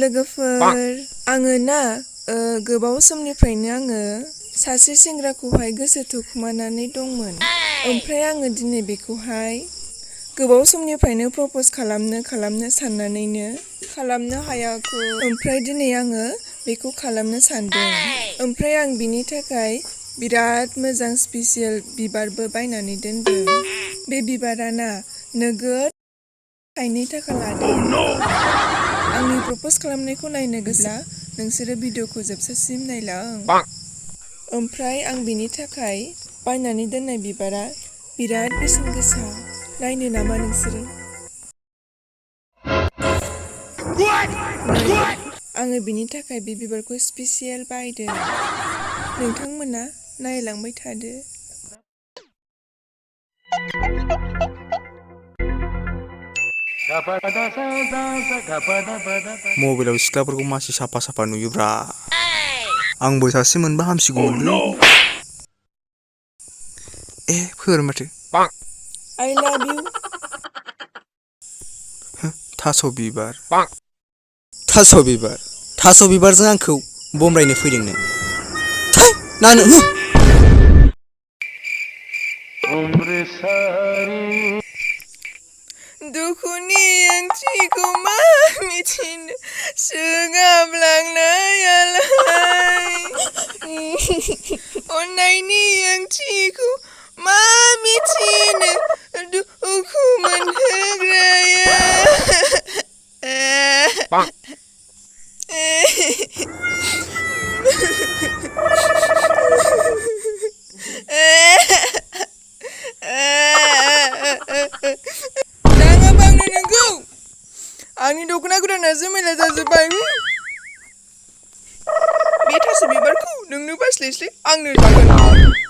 लोगोफोर आङो ना गोबाव समनिफ्रायनो आङो सासे सेंग्राखौहाय गोसो थोखुमानानै दंमोन ओमफ्राय आङो दिनै बेखौहाय गोबाव समनिफ्रायनो प्रप'ज खालामनो साननानैनो खालामनो हायाखै ओमफ्राय दिनै आङो बेखौ खालामनो सानदों ओमफ्राय आं बिनि थाखाय बिराद मोजां स्पेसियेल बिबारबो बायनानै दोनदों बे बिबारा ना नोगोद थाइनै थाखा लादों आंनि प्रप'ज खालामनायखौ नायनो गोसोब्ला नोंसोरो भिडिअखौ जोबजासिम नायलां ओमफ्राय आं बिनि थाखाय बायनानै दोननाय बिबारा बिराद बेसेन गोसा नायनो नामा नोंसोरो आङो बिनि थाखाय बे बिबारखौ स्पेसियेल बायदों नोंथांमोना नायलांबाय थादो मबाइलाव सिख्लाफोरखौ मासे साफा साफा नुयोब्रा आंबो सासे मोनबा हामसिगौमोनलै फोर माथो I love you थास' बिबारजों आंखौ बमब्रायनो फैदोंनो नानो दुखुनि ओंथिखौ मा मिथिनो सोगाबलांनायालाय अननायनि ओंथिखौ मा मिथिनो दुखु मोनहोग्राया आंनि दख'ना गोदाना जोमैला जाजोब्बाय बे थास' बिबारखौ नोंनो बास्लायस्लाय आंनो जागोन